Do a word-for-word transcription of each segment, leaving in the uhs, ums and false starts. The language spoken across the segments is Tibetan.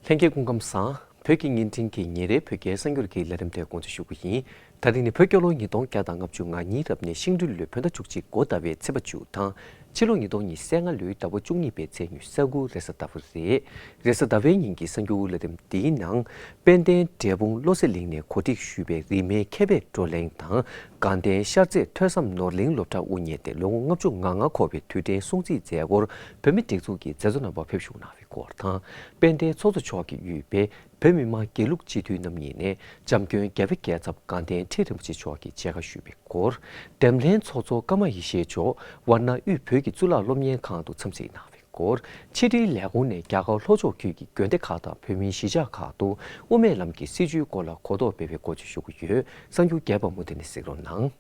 ལྷན་རྒྱས་སྐུ་ཁམས་བཟང་། བོད་ཀྱི་བརྙན་འཕྲིན་གྱི་ཉིན་རེའི་བོད་སྐད་གསར་འགྱུར་གྱི་ལས་རིམ་དེ་དགོངས་ཚུལ་ཞུ་གི་ཡིན། ད་རིང་ནི་བོད་རྒྱལ་ལོ་ཉིས་སྟོང་བརྒྱ་དང་ལྔ་བཅུ་ང་གཉིས་རབ་གནས་ཤིང་སྦྲུལ་ལོའི་བོད་ཟླ་བཅུ་གཅིག་འགོ་ཟླ་བའི་ཚེས་པ་བཅུ་དང་། ཕྱི་ལོ་ཉིས་སྟོང་ཉི་ཤུ་རྩ་ལྔ་ལོའི་ཟླ་བ་བཅུ་གཉིས་པའི་ཚེས་ཉི་ཤུ་རྩ་དགུ་རེས་གཟའ་ཟླ་བ་རེད། རེས་གཟའ་ཟླ་བའི་ཉིན་གྱི་གསར་འགྱུར་ལས་རིམ་འདིའི་ནང་། དཔལ་ལྡན་འབྲས་སྤུངས་བློ་གསལ་གླིང་ནས་གོ་སྒྲིག་ཞུས་པའི་རིས་མེད་མཁས་པའི་བགྲོ་གླེང་དང་། དགའ་ལྡན་ཤར་རྩེ་ཐོས་བསམ་ནོར་གླིང་སློབ་གྲྭ་དབུ་བརྙེས་ཏེ་ལོ་ངོ་ལྔ་བཅུ་ང་ལྔ་འཁོར་བའི་དུས་དྲན་སྲུང་བརྩིའི་མཛད་སྒོར་བོད་མི་སྒྲིག་འཛུགས་ཀྱི་མཛད་གཙོ་རྣམ་པ་ཕེབས་བཞུགས་གནང་བའི་སྐོར་དང་། དཔལ་ལྡན་ཚོགས་གཙོ་མཆོག་གིས་དབུས་པའི་བོད་མི་མང་དགེ་ལུགས་སྤྱི་འཐུས་རྣམ་གཉིས་ནས་འཇམ་མགོན་རྒྱལ་བའི་རྒྱལ་ཚབ་དགའ་ལྡན་ཁྲི་རིན་པོ་ཆེ་མཆོག་གི་མཇལ་ཁ་ཞུས་པའི་སྐོར། འདེམས་ལྷན་ཚོགས་གཙོ་ཀརྨ་ཡེ་ཤེས་མཆོག་ཝཱ་ཎ་དབུས་བོད་ཀྱི་གཙུག་ལག་སློབ་གཉེར་ཁང་དུ་འཚམས་གཟིགས་གནང་བའི་སྐོར། ཕྱི་དྲིལ་ལས་ཁུངས་ནས་རྒྱ་གར་ལྷོ་ཕྱོགས་ཁུལ་གྱི་དགོན་སྡེ་ཁག་དང་བོད་མིའི་གཞིས་ཆགས་ཁག་ཏུ་དབུ་མའི་ལམ་གྱི་སྲིད་བྱུས་སྐོར་ལ་གོ་རྟོགས་སྤེལ་བའི་འགོ་འཛུགས་ཞུ་གི་ཡོད། གསར་འགྱུར་རྒྱས་པ་མུ་མཐུད་ནས་གཟིགས་རོགས་གནང་།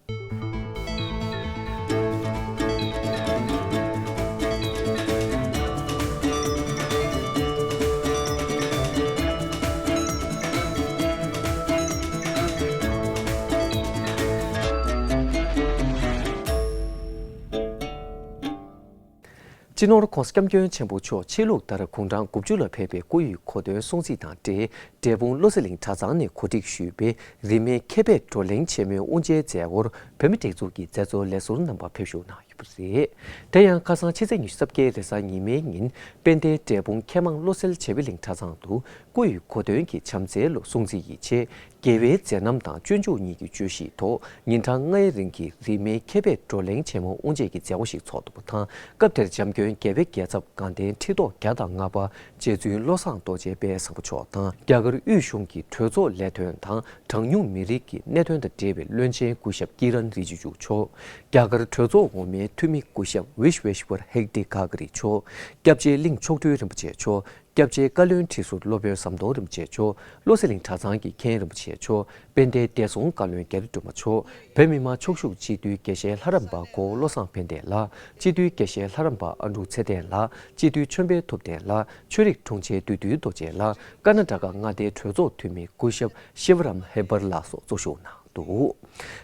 སྤྱི་ནོར་༸གོང་ས་༸སྐྱབས་མགོན་ཆེན་པོ་མཆོག་ཕྱི་ལུགས་ལྟར་དགུང་གྲངས་དགུ་བཅུ་ལ་ཕེབས་པའི་སྐུ་ཡི་གོ་སྟོན་སྲུང་བརྩི་དང་འབྲེལ། འབྲས་སྤུངས་བློ་གསལ་གླིང་གྲྭ་ཚང་ནས་གོ་སྒྲིག་ཞུས་པའི་རིས་མེད་མཁས་པའི་བགྲོ་གླེང་ཆེན་མོའི་དབུ་འབྱེད་མཛད་སྒོར་བོད་མི་སྒྲིག་འཛུགས་ཀྱི་མཛད་གཙོ་ལས་ཟུར་རྣམ་པ་ཕེབས་བཞུགས་གནང་ཡོད་པ་རེད། དེ་ཡང་ཁ་སང་ཕྱི་ཚེས་ཉི་ཤུ་རྩ་བརྒྱད་རེས་གཟའ་ཉི་མའི་ཉིན་དཔལ་ལྡན་འབྲས་སྤུངས་མཁས་མང་བློ་གསལ་བྱེ་བའི་གླིང་གྲྭ་ཚང་དུ་སྐུ་ཡི་གོ་སྟོན་གྱི་བྱམས་བརྩེའི་ལོ་སྲུང་བརྩི་ཡི་ཆེད། དགེ་བའི་མཛད་རྣམ་དང་སྤྱོད་འཇུག་གཉིས་ཀྱི་བརྗོད་གཞིའི་ཐོག་ཉིན་གྲངས་ལྔའི་རིང་གི་རིས་མེད་མཁས་པའི་བགྲོ་གླེང་ཆེན་མོ་དབུ་འབྱེད་ཀྱི་མཛད་སྒོ་ཞིག་ཚོགས་འདུག་པ་དང་། སྐབས་དེར་འཇམ་མགོན་རྒྱལ་བའི་རྒྱལ་ཚབ་དགའ་ལྡན་ཁྲི་ཐོག་བརྒྱ་དང་ལྔ་པ་རྗེ་བཙུན་བློ་བཟང་རྡོ་རྗེ་དཔལ་བཟང་པོ་མཆོག་དང་། རྒྱ་གར་དབུས་གཞུང་གི་གྲོས་ཚོགས་ལས་དོན་དང་གྲངས་ཉུང་མི་རིགས་ཀྱི་གནད་དོན་དང་འབྲེལ་བའི་བློན་ཆེན་སྐུ་ཞབས་ཀི་རན་རི་ཇི་ཇུ་མཆོག་རྒྱ་གར་གྲོས་ཚོགས་འོག་མའི་འཐུས་མི་སྐུ་ཞབས་ཝིཤ་ཝེ་ཤ་ཝར་ཧེག་ཏི་གྷ་གྷ་རི་མཆོག་སྐྱབས་རྗེ་གླིང་མཆོག་སྤྲུལ་རིན་པོ་ཆེ་མཆོག་སྐྱབས་རྗེ་བཀའ་བློན་ཁྲི་ཟུར་སློབ་དཔོན་ཟམ་གདོང་རིན་པོ་ཆེ་མཆོག་བློ་གསལ་གླིང་གྲྭ་ཚང་གི་མཁན་རིན་པོ་ཆེ་མཆོག་དཔལ་ལྡན་བདེ་སྲུང་བཀའ་བློན་རྒྱ་རི་སྒྲོལ་མ་མཆོག་བོད་མི་མང་ཕྱོགས་བཞུགས་སྤྱི་འཐུས་དགེ་བཤེས་ལྷ་རམས་པ་གོ་བོ་བློ་བཟང་ཕན་བདེ་ལགས། སྤྱི་འཐུས་དགེ་བཤེས་ལྷ་རམས་པ་ཨ་འབྲུག་ཚེ་བརྟན་ལགས། སྤྱི་འཐུས་ཆོས་འཕེལ་ཐུབ་བསྟན་ལགས། ཆོས་རིག་དྲུང་ཆེ་བདུད་འདུལ་རྡོ་རྗེ་ལགས། ཀར་ན་ཊ་ཀ་མངའ་སྡེའི་གྲོས་ཚོགས་འཐུས་མི་སྐུ་ཞབས་ཤི་བ་རམ་ཧེ་བར་ལགས་སོགས་གཙོ་བཞུགས་གནང་འདུག་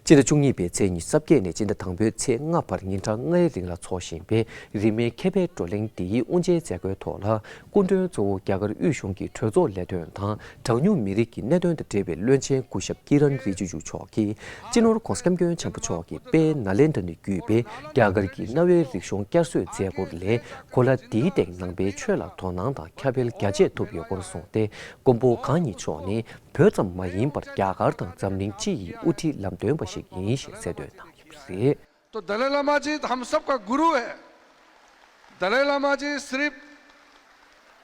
སྤྱི་ཟླ་བཅུ་གཉིས་པའི་ཚེས་ཉི་ཤུ་རྩ་བརྒྱད་ནས་སྤྱི་ཟླ་དང་པོའི་ཚེས་ལྔ་བར་ཉིན་གྲངས་ལྔའི་རིང་ལ་འཚོགས་བཞིན་པའི་རིས་མེད་མཁས་པའི་བགྲོ་གླེང་འདིའི་དབུ་འབྱེད་མཛད་སྒོའི་ཐོག་ལ། སྐུ་མགྲོན་གཙོ་བོ་རྒྱ་གར་དབུས་གཞུང་གི་གྲོས་ཚོགས་ལས་དོན་དང་གྲངས་ཉུང་མི་རིགས་ཀྱི་གནད་དོན་དང་འབྲེལ་བའི་བློན་ཆེན་སྐུ་ཞབས་ཀི་རན་རི་ཇི་ཇུ་མཆོག་གིས། སྤྱི་ནོར་༸གོང་ས་༸སྐྱབས་མགོན་ཆེན་པོ་མཆོག་གིས་དཔལ་ནཱ་ལེནྡྲ་ནས་བརྒྱུད་པའི་རྒྱ་གར་གྱི་གནའ་བོའི་རིག་གཞུང་བསྐྱར་གསོའི་མཛད་སྒོ་ལས། གོ་ལ་འདིའི་སྟེང་ནང་པའི་ཆོས་ལ་དོ་སྣང་དང་ཁྱབ་སྤེལ་རྒྱ་ཆེ་ཐུབ་ཡོད་སྐོར་གསུངས་ཏེ། མགོན་པོ་གང་ཉིད་མཆོག་ནི། བོད་ཙམ་མ་ཡིན་པར་རྒྱ་གར་དང་འཛམ་གླིང་སྤྱི་ཡི་དབུ་ཁྲིད་ལམ་སྟོན་པ་ཞིག་ཡིན་ཞེས་གསལ་སྟོན་གནང་ཡོད་པ་རེད། तो दलाई लामा जी हम सबका गुरु है। दलाई लामा जी सिर्फ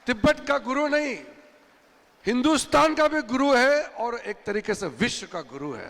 तिब्बत का गुरु नहीं, हिंदुस्तान का भी गुरु है और एक तरीके से विश्व का गुरु है।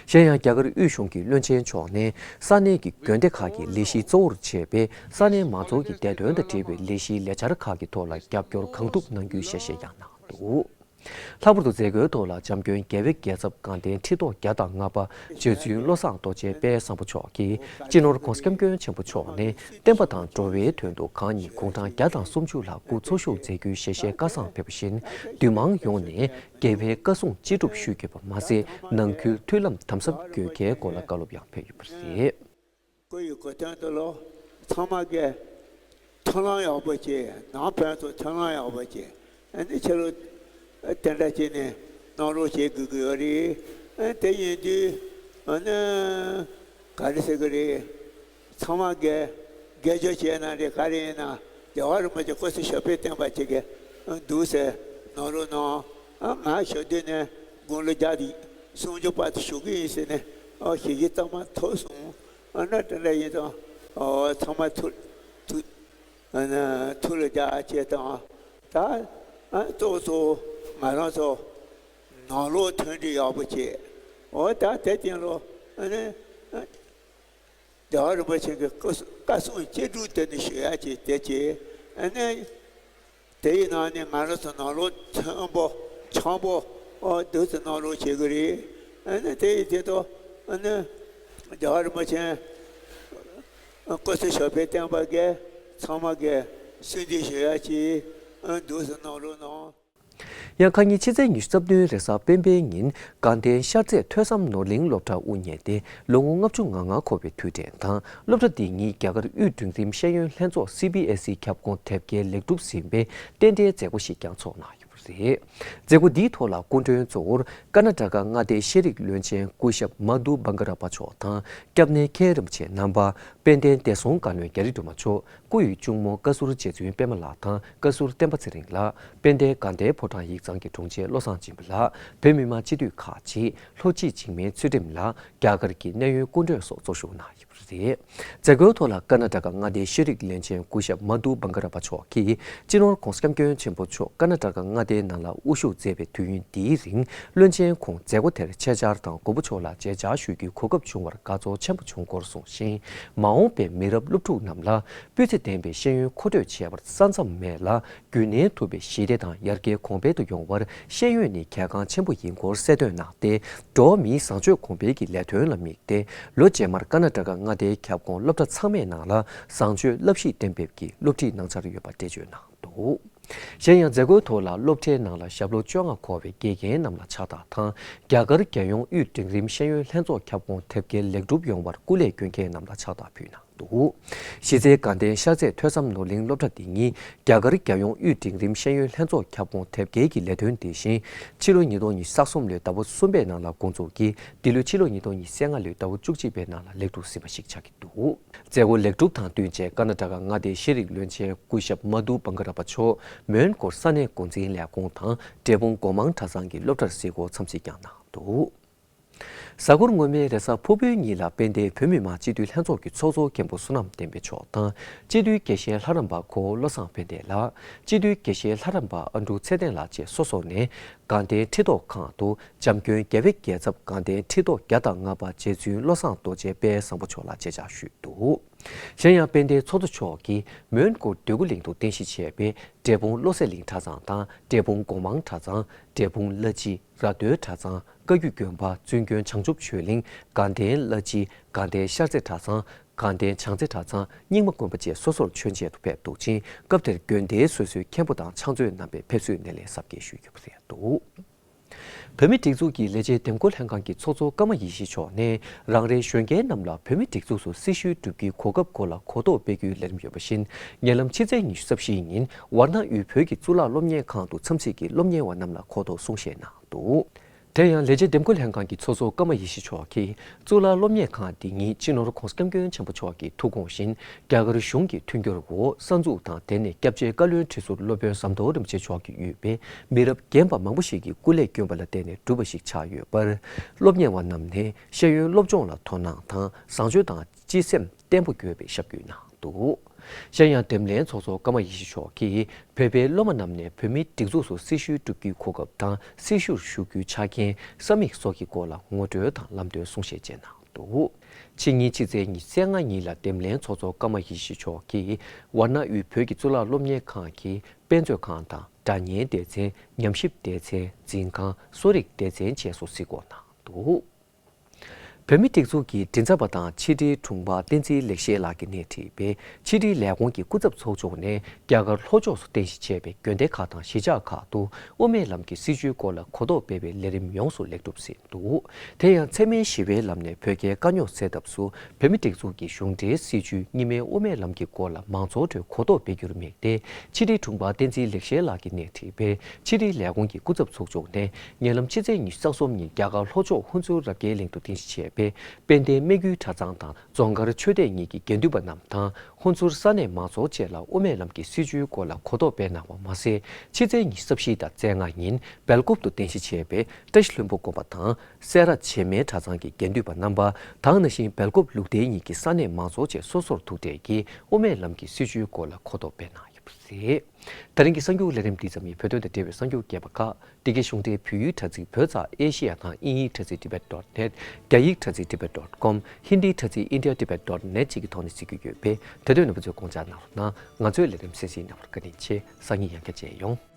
གཞན་ཡང་རྒྱ་གར་དབུས་གཞུང་གི་བློན་ཆེན་མཆོག་ནས་ས་གནས་ཀྱི་དགོན་སྡེ་ཁག་གི་ལས་གཞི་གཙོ་བོར་བྱས་པའི་ས་གནས་མང་ཚོགས་ཀྱི་བདེ་དོན་དང་འབྲེལ་བའི་ལས་གཞིའི་ལས་འཆར་ཁག་གི་ཐོག་ལ་རྒྱབ་སྐྱོར་གང་ཐུབ་གནང་རྒྱུའི་ཞལ་བཞེས་ཀྱང་གནང་འདུག་ལྷག་པར་དུ་མཛད་སྒོའི་ཐོག་ལ་འཇམ་མགོན་རྒྱལ་བའི་རྒྱལ་ཚབ་དགའ་ལྡན་ཁྲི་ཐོག་བརྒྱ་དང་ལྔ་པ་རྗེ་བཙུན་བློ་བཟང་རྡོ་རྗེ་དཔལ་བཟང་པོ་མཆོག་གིས། སྤྱི་ནོར་༸གོང་ས་༸སྐྱབས་མགོན་ཆེན་པོ་མཆོག་ནས་བསྟན་པ་དང་འགྲོ་བའི་དོན་དུ་གང་ཉིད་དགུང་གྲངས་བརྒྱ་དང་སུམ་ཅུ་ལ་སྐུ་འཚོ་བཞུགས་མཛད་རྒྱུའི་ཞལ་བཞེས་བཀའ་བཟང་ཕེབས་པ་བཞིན། འདུས་མང་ཡོངས་ནས་རྒྱལ་བའི་བཀའ་གསུང་ཅི་སྒྲུབ་ཞུས་ཡོད་པ་མ་ཟད། ནང་ཁུལ་མཐུན་ལམ་དམ་ཟབ་དགོས་གལ་སྐོར་ལ་བཀའ་སློབ་ཡང་ཕེབས་ཡོད་པ་རེད། སྐུ་ཡི་གོ་སྟོན་དུ་ལོ། ཚང་མ་གིས་མཐུན་ལམ་ཡག་པོ་བྱེད། ནང་ཕན་ཚུན་མཐུན་ལམ་ཡག་པོ་བྱེད། ཨ་ནི་ཕྱི་ལོགས་དེ་འདྲ་བྱས་ནས་གནང་རོགས་བྱེད་དགོས་ཀྱི་ཡོད་རེད། ཨ་དེ་ཡིན་དུས་ཨ་ནི་ག་རེ་ཟེར་གི་རེད། ཚང་མ་གིས་དགེ་སྦྱོར་བྱས་ན་རེད། ག་རེ་ཡིན་ན་རྒྱལ་བ་རིན་པོ་ཆེ་སྐུ་ཚེ་ཞབས་པད་བརྟན་པ་ཅིག་གི་འདུག་ཟེར་གནང་རོགས་གནང་། ཨ་ང་ཞོགས་དུས་ནས་དགུང་ལོ་བརྒྱ་དང་སུམ་ཅུ་བར་དུ་བཞུགས་ཀྱི་ཡིན་ཟེར་ནས་ཨ་ཞལ་བཞེས་གཙང་མ་ཐོབ་སོང་། ཨ་ན་དེ་འདྲ་ཡིན་ཙང་། ཨོ་ཚང་མ་ཐུགས་ཐུགས་ཨ་ན་ཐུགས་ལ་འཇགས་བྱེད་དང་། ད་ཨ་གཙོ་བོ་གཙོ་བོ་ང་རང་ཚོ་ནང་ལོགས་མཐུན་སྒྲིལ་ཡག་པོ་བྱེད། ཨོ་ད་དེ་སྟེང་ལོ་ཨ་ནི་ཨ་རྒྱལ་བ་རིན་པོ་ཆེ་གི་བཀའ་སྲུང་བཀའ་སྲུང་ཅི་སྒྲུབ་དེ་ནི་ཞུ་ཡག་བྱེད་དེ་བྱེད། ཨ་ནི། དེ་ཡི་ནང་ནས་ང་རང་ཚོ་ནང་ལོགས་མཐུན་པོ་འཆམ་པོ་ཨོ་འདུག་སེ་གནང་རོགས་བྱེད་ཀྱི་རེད། ཨ་ནི་དེ་ཡི་དེ་དོ་ཨ་ནི་རྒྱལ་བ་རིན་པོ་ཆེ་སྐུ་ཚེ་ཞབས་པད་བརྟན་པ་གིས་ཚང་མ་གིས་སུན་འདི་ཞུ་ཡ་ཅིག་ཨ་འདུག་སེ་གནང་རོགས་གནང་། ཡང་ཁ་ཉིན་ཕྱི་ཚེས་ཉི་ཤུ་རྩ་བདུན་རེས་གཟའ་སྤེན་པའི་ཉིན་དགའ་ལྡན་ཤར་རྩེ་ཐོས་བསམ་ནོར་གླིང་སློབ་གྲྭ་དབུ་བརྙེས་ཏེ་ལོ་ངོ་ལྔ་བཅུ་ང་ལྔ་འཁོར་བའི་དུས་དྲན་དང་སློབ་གྲྭ་འདི་ཉིད་རྒྱ་གར་དབུས་འབྲིང་རིམ་ཤེས་ཡོན་ལྷན་ཚོགས་སི་བི་ཨེས་ཨི་ཁྱབ་ཁོངས་དེབ་སྐྱེལ་ལེགས་གྲུབ་ཟིན་པའི་རྟེན་འབྲེལ་མཛད་སྒོ་ཞིག་ཀྱང་ཚོགས་གནང་ཡོད། རེད། མཛད་སྒོ་འདིའི་ཐོག་ལ་སྐུ་མགྲོན་གཙོ་བོར་ཀར་ནཱ་ཊ་ཀ་མངའ་སྡེའི་ཤེས་རིག་བློན་ཆེན་སྐུ་ཞབས་མ་དྷུ་བང་ཀ་ར་པ་མཆོག་དང་། སྐྱབས་གནས་མཁན་རིན་པོ་ཆེ་རྣམ་པ། དཔལ་ལྡན་བདེ་སྲུང་བཀའ་བློན་རྒྱ་རི་སྒྲོལ་མ་མཆོག་སྐུ་ཡི་གཅུང་མོ་བཀའ་ཟུར་རྗེ་བཙུན་པད་མ་ལགས་དང་བཀའ་ཟུར་བསྟན་པ་ཚེ་རིང་ལགས། དཔལ་ལྡན་དགའ་ལྡན་ཕོ་བྲང་ཡིག་ཚང་གི་དྲུང་ཆེ་བློ་བཟང་སྦྱིན་པ་ལགས། བོད་མི་མང་སྤྱི་འཐུས་ཁག་ཅིག་ལྷོ་སྤྱི་འཇིགས་མེད་ཚུལ་ཁྲིམས་ལགས། རྒྱ་གར་གྱི་གནད་ཡོད་སྐུ་མགྲོན་སོགས་གཙོ་བཞུགས་གནང་ཡོད་པ་རེད། མཛད་སྒོའི་ཐོག་ལ་ཀར་ནཱ་ཊ་ཀ་མངའ་སྡེའི་ཤེས་རིག་བློན་ཆེན་སྐུ་ཞབས་མ་དྷུ་བང་ཀ་ར་པ་མཆོག་གིས། སྤྱི་ནོར་༸གོང་ས་༸སྐྱབས་མགོན་ཆེན་པོ་མཆོག་ཀར་ནཱ་ཊ་ཀ་མངའ་སྡེའི་ནང་ལ་དབུ་བཞུགས་མཛད་པའི་དུས་ཡུན་འདིའི་རིང་། བློན་ཆེན་ཁོང་མཛད་སྒོ་དེར་ཆེད་བཅར་དང་མགོན་པོ་མཆོག་ལ་མཇལ་བཅར་ཞུ་རྒྱུའི་གོ་སྐབས་བྱུང་བར་དགའ་ཚོར་ཆེན་པོ་བྱུང་སྐོར་གསུངས་ཤིང་། མ་འོངས་པའི་མི་རབས་སློབ་ཕྲུག་རྣམས་ལ་སྤུས་ཚད་ལྡན་པའི་ཤེས་ཡོན་མཁོ་སྤྲོད་བྱས་པར་ས་མཚམས་མེད་ལ། རྒྱུན་གནས་ཐུབ་པའི་ཞི་བདེ་དང་ཡར་རྒྱས་གོང་འཕེལ་དུ་ཡོང་བར་ཤེས་ཡོན་ནི་གལ་འགངས་ཆེན་པོ་ཡིན་སྐོར་གསལ་སྟོན་གནང་སྟེ། འགྲོ་བ་མིའི་བཟང་སྤྱོད་གོང་འཕེལ་གྱི་ལས་དོན་ལ་དམིགས་ཏེ། ལོ་རྗེས་མར་ཀར་ནཱ་ཊ་ཀ་མངའ་སྡེའི་ཁྱབ་ཁོངས་སློབ་གྲྭ་ཚང་མའི་ནང་ལ་བཟང་སྤྱོད་བསླབ་གཞི་གཏན་འབེབས་ཀྱི་སློབ་ཁྲིད་གནང་འཆར་ཡོད་པ་འགྲེལ་བརྗོད་གནང་འདུག། གཞན་ཡང་མཛད་སྒོའི་ཐོག་ལ་སློབ་གྲྭའི་ནང་ལ་ཞབས་ལོ་བཅོ་ལྔ་འཁོར་བའི་དགེ་རྒན་རྣམས་ལ་ཕྱག་རྟགས་དང་། རྒྱ་གར་རྒྱལ་ཡོངས་དབུས་འབྲིང་རིམ་ཤེས་ཡོན་ལྷན་ཚོགས་ཁྱབ་ཁོངས་དེབ་སྐྱེལ་ལེགས་གྲུབ་ཡོང་བར་སྐུ་ལས་སྐྱོན་མཁན་རྣམས་ལ་ཕྱག་རྟགས་ཕུལ་གནང་འདུག། གཞིས་རྩེ་དགའ་ལྡན་ཤར་རྩེ་ཐོས་བསམ་ནོར་གླིང་སློབ་གྲྭ་འདི་ཉིད་རྒྱ་གར་རྒྱལ་ཡོངས་དབུས་འབྲིང་རིམ་ཤེས་ཡོན་ལྷན་ཚོགས་ཁྱབ་ཁོངས་དེབ་སྐྱེལ་གྱི་ལས་དོན་འདི་བཞིན་ཕྱི་ལོ་ཉིས་སྟོང་ཉི་ཤུ་རྩ་གསུམ་ལོའི་ཟླ་བ་གསུམ་པའི་ནང་ལ་འགོ་འཛུགས་ཀྱིས། འདི་ལོའི་ཕྱི་ལོ་ཉིས་སྟོང་ཉི་ཤུ་རྩ་ལྔ་ལོའི་ཟླ་བ་བཅུ་གཅིག་པའི་ནང་ལ་ལེགས་གྲུབ་ཟིན་པ་ཞིག་ཆགས་ཀྱི་འདུག། མཛད་སྒོ་ལེགས་གྲུབ་དང་བསྟུན་བྱས་ཀར་ན་ཊ་ཀ་མངའ་སྡེའི་ཤེས་རིག་བློན་ཆེན་སྐུ་ཞབས་མ་དྷུ་བང་ཀ་ར་པ་མཆོག་མོན་གྷོར་ས་གནས་འགོ་འཛིན་ལས་ཁུངས་དང་འབྲས་སྤུངས་སྒོ་མང་གྲྭ་ཚང་གི་སློབ་གྲྭར་གཟིགས་སྐོར་འཚམས་གཟིགས་ཀྱང་གནང་འདུག། གཟའ་འཁོར་སྔོན་མའི་རེས་གཟའ་ཕུར་བུའི་ཉིན་ལ་དཔལ་ལྡན་བོད་མི་མང་སྤྱི་འཐུས་ལྷན་ཚོགས་ཀྱི་ཚོགས་གཙོ་མཁན་པོ་བསོད་ནམས་བསྟན་འཕེལ་མཆོག་དང་། སྤྱི་འཐུས་དགེ་བཤེས་ལྷ་རམས་པ་ཁོ་བོ་བློ་བཟང་དཔལ་ལྡན་ལགས། སྤྱི་འཐུས་དགེ་བཤེས་ལྷ་རམས་པ་ཨ་འབྲུག་ཚེ་བརྟན་ལགས་བཅས་སོ་སོ་ནས་དགའ་ལྡན་ཁྲི་ཐོག་ཁང་དུ་འཇམ་མགོན་རྒྱལ་བའི་རྒྱལ་ཚབ་དགའ་ལྡན་ཁྲི་ཐོག་བརྒྱ་དང་ལྔ་པ་རྗེ་བཙུན་བློ་བཟང་རྡོ་རྗེ་དཔལ་བཟང་པོ་མཆོག་ལ་མཇལ་བཅར་ཞུས་འདུག། གཞན་ཡང་དཔལ་ལྡན་ཚོགས་གཙོ་མཆོག་གིས་མོན་གྷོ་འདོད་རྒུ་གླིང་དུ་རྟེན་གཞི་བྱས་པའི་འབྲས་སྤུངས་བློ་གསལ་གླིང་གྲྭ་ཚང་དང་འབྲས་སྤུངས་སྒོ་མང་གྲྭ་ཚང་། འབྲས་སྤུངས་བླ་སྤྱི། ར་སྟོད་གྲྭ་ཚང་། བཀའ་བརྒྱུད་དགོན་པ། བཙུན་དགོན་བྱང་ཆུབ་ཆོས་གླིང་། དགའ་ལྡན་བླ་སྤྱི། དགའ་ལྡན་ཤར་རྩེ་གྲྭ་ཚང་། དགའ་ལྡན་བྱང་རྩེ་གྲྭ་ཚང་། རྙིང་མ་དགོན་པ་བཅས་སོ་སོར་མཆོད་མཇལ་དུ་ཕེབས་འདུག་ཅིང་། སྐབས་དེར་དགོན་སྡེའི་སོ་སོའི་མཁན་པོ་དང་ཕྱག་མཛོད་རྣམ་པས་ཕེབས་བསུའི་སྣེ་ལེན་གཟབ་རྒྱས་ཞུས་ཡོད་པ་རེད་འདུག། བོད་མིའི་སྒྲིག་འཛུགས་ཀྱི་ལས་བྱེད་འདེམས་བསྐོ་ལྷན་ཁང་གི་ཚོགས་གཙོ་ཀརྨ་ཡེ་ཤེས་མཆོག་ནས་རང་རེའི་གཞོན་སྐྱེས་རྣམས་ལ་བོད་མིའི་སྒྲིག་འཛུགས་སུ་སྲི་ཞུ་བསྒྲུབ་རྒྱུའི་གོ་སྐབས་སྐོར་ལ་གོ་རྟོགས་སྤེལ་རྒྱུའི་ལས་རིམ་ཡོད་པ་བཞིན། ཉེ་ལམ་ཕྱི་ཚེས་ཉི་ཤུ་རྩ་བཞིའི་ཉིན་ཝཱ་ཎ་དབུས་བོད་ཀྱི་གཙུག་ལག་སློབ་གཉེར་ཁང་དུ་འཚམས་གཟིགས་ཀྱིས་སློབ་གཉེར་བ་རྣམས་ལ་གོ་རྟོགས་གསུང་བཤད་གནང་འདུག། དེ་ཡང་ལས་བྱེད་འདེམས་བསྐོ་ལྷན་ཁང་གི་ཚོགས་གཙོ་ཀརྨ་ཡེ་ཤེས་མཆོག་གིས། གཙུག་ལག་སློབ་གཉེར་ཁང་འདི་ཉིད་སྤྱི་ནོར་༸གོང་ས་༸སྐྱབས་མགོན་ཆེན་པོ་མཆོག་གི་ཐུགས་དགོངས་བཞིན། རྒྱ་གར་གཞུང་གི་མཐུན་འགྱུར་འོག་གསར་འཛུགས་དང་། དེ་ནས་སྐྱབས་རྗེ་བཀའ་བློན་ཁྲི་ཟུར་སློབ་དཔོན་ཟམ་གདོང་རིན་པོ་ཆེ་མཆོག་གིས་དབུས་པའི་མི་རབས་རྒན་པ་མང་པོ་ཞིག་གིས་སྐུ་ལས་བསྐྱོན་པ་ལ་བརྟེན་ནས་གྲུབ་པ་ཞིག་ཆགས་ཡོད་པར། སློབ་གཉེར་བ་རྣམས་ནས་ཤེས་ཡོན་སློབ་སྦྱོང་ལ་དོ་སྣང་དང་བཟང་སྤྱོད་དང་སྤྱི་སེམས་བརྟན་པོ་དགོས་པའི་ཞབས་སྐུལ་གནང་འདུག། གཞན་ཡང་འདེམས་ལྷན་ཚོགས་གཙོ་ཀརྨ་ཡེ་ཤེས་མཆོག་གིས། བོད་པའི་སློབ་མ་རྣམས་ནས་བོད་མིའི་སྒྲིག་འཛུགས་སུ་སྲི་ཞུ་བསྒྲུབ་རྒྱུའི་གོ་སྐབས་དང་། སྲི་ཞུར་ཞུགས་རྒྱུའི་ཆ་རྐྱེན། ས་མིག་སོགས་ཀྱི་སྐོར་ལ་ངོ་སྤྲོད་དང་ལམ་སྟོན་གསུང་བཤད་བཅས་གནང་འདུག། ཕྱི་ཉིན་ཕྱི་ཚེས་ཉི་ཤུ་རྩ་ལྔ་ཉིན་ལ་འདེམས་ལྷན་ཚོགས་གཙོ་ཀརྨ་ཡེ་ཤེས་མཆོག་གིས་ཝཱ་ཎ་དབུས་བོད་ཀྱི་གཙུག་ལག་སློབ་གཉེར་ཁང་གི་དཔེ་མཛོད་ཁང་དང་། སྒྲ་སྙན་སྡེ་ཚན། ཉམས་ཞིབ་སྡེ་ཚན། འཛིན་ཁང་། གསོ་རིག་སྡེ་ཚན་བཅས་སུ་གཟིགས་སྐོར་གནང་འདུག། བོད་མིའི་སྒྲིག་འཛུགས་ཀྱི་མགྲིན་ཚབ་པ་དང་ཕྱི་དྲིལ་དྲུང་འཕར་བསྟན་འཛིན་ལེགས་བཤད་ལགས་ཀྱིས་སྣེ་ཁྲིད་པའི་ཕྱི་དྲིལ་ལས་ཁུངས་ཀྱི་སྐུ་ཚབ་ཚོགས་ཆུང་ནས་རྒྱ་གར་ལྷོ་ཕྱོགས་སུ་རྟེན་གཞི་བྱས་པའི་དགོན་སྡེ་ཁག་དང་གཞིས་ཆགས་ཁག་ཏུ་དབུ་མའི་ལམ་གྱི་སྲིད་བྱུས་སྐོར་ལ་གོ་རྟོགས་སྤེལ་བའི་ལས་རིམ་ཡོངས་སུ་ལེགས་གྲུབ་ཟིན་འདུག། དེ་ཡང་འཚེ་མེད་ཞི་བའི་ལམ་ནས་བོད་རྒྱའི་དཀའ་རྙོག་སེལ་ཐབས་སུ་བོད་མིའི་སྒྲིག་འཛུགས་ཀྱི་གཞུང་འབྲེལ་སྲིད་བྱུས་གཉིས་སྨན་དབུ་མའི་ལམ་གྱི་སྐོར་ལ་མང་ཚོགས་ཁྲོད་གོ་རྟོགས་སྤེལ་རྒྱུར་དམིགས་ཏེ། ཕྱི་དྲིལ་དྲུང་འཕར་བསྟན་འཛིན་ལེགས་བཤད་ལགས་ཀྱིས་སྣེ་ཁྲིད་པའི་ཕྱི་དྲིལ་ལས་ཁུངས་ཀྱི་སྐུ་ཚབ་ཚོགས་ཆུང་ནས། ཉེ་ལམ་ཕྱི་ཚེས་ཉི་ཤུ་རྩ་གསུམ་ཉིན་རྒྱ་གར་ལྷོ་ཕྱོགས་ཧུན་སུར་རབ་རྒྱས་གླིང་དུ་རྟེན་གཞི་བྱས་པའི་དཔལ་ལྡན་སྨད་རྒྱུད་གྲྭ་ཚང་དང་རྫོང་དཀར་ཆོས་སྡེ་གཉིས་ཀྱི་དགེ་འདུན་པ་རྣམས་དང་། ཧུན་སུར་ས་གནས་མང་ཚོགས་བཅས་ལ་དབུ་མའི་ལམ་གྱི་སྲིད་བྱུས་སྐོར་ལ་གོ་རྟོགས་སྤེལ་གནང་བ་མ་ཟད། ཕྱི་ཚེས་ཉི་ཤུ་རྩ་བཞི་དང་རྩ་ལྔ་ཉིན་སྦེལ་ཀོབ་ཏུ་རྟེན་གཞི་བྱས་པའི་བཀྲ་ཤིས་ལྷུན་པོ་དགོན་པ་དང་། སེ་ར་བྱེས་སྨད་གྲྭ་ཚང་གི་དགེ་འདུན་པ་རྣམ་པ་དང་། ན་ནིང་སྦེལ་ཀོབ་ལུགས་བདེ་གཉིས་ཀྱི་ས་གནས་མང་ཚོགས་བཅས་སོ་སོར་ཐུག་འཕྲད་ཀྱིས་དབུ་མའི་ལམ་གྱི་སྲིད་བྱུས་སྐོར་ལ་གོ་རྟོགས་སྤེལ་གནང་ཡོད་པ་རེད། ད་རིང་གི་གསར་འགྱུར་ལས་རིམ་འདི་ཙམ་ཡིན། བོད་དོན་དང་འབྲེལ་བའི་གསར་འགྱུར་རྒྱས་པ་ཁག་འདི་གའི་གཞུང་འབྲེལ་བོད་ཡིག་དྲ་ཚིགས་བོད་ཙ་ཨེ་ཤེ་ཡ་དང་དབྱིན་ཡིག་དྲ་ཚིགས་tibet dot net། རྒྱ་ཡིག་དྲ་ཚིགས་tibet dot com། ཧིན་དིའི་དྲ་ཚིགས india tibet dot net་བཅས་ཀྱི་ཐོག་ནས་གཟིགས་རྒྱུ་ཡོད་པས། དེ་དོན་རྣམ་པ་ཚོས་དགོངས་འཇགས་གནང་རོགས་གནང་། ང་ཚོའི་ལས་རིམ་གསན་གཟིགས་གནང་བར་བཀའ་དྲིན་ཆེ། སང་ཉིན་ཡང་བསྐྱར་མཇལ་ཡོང་།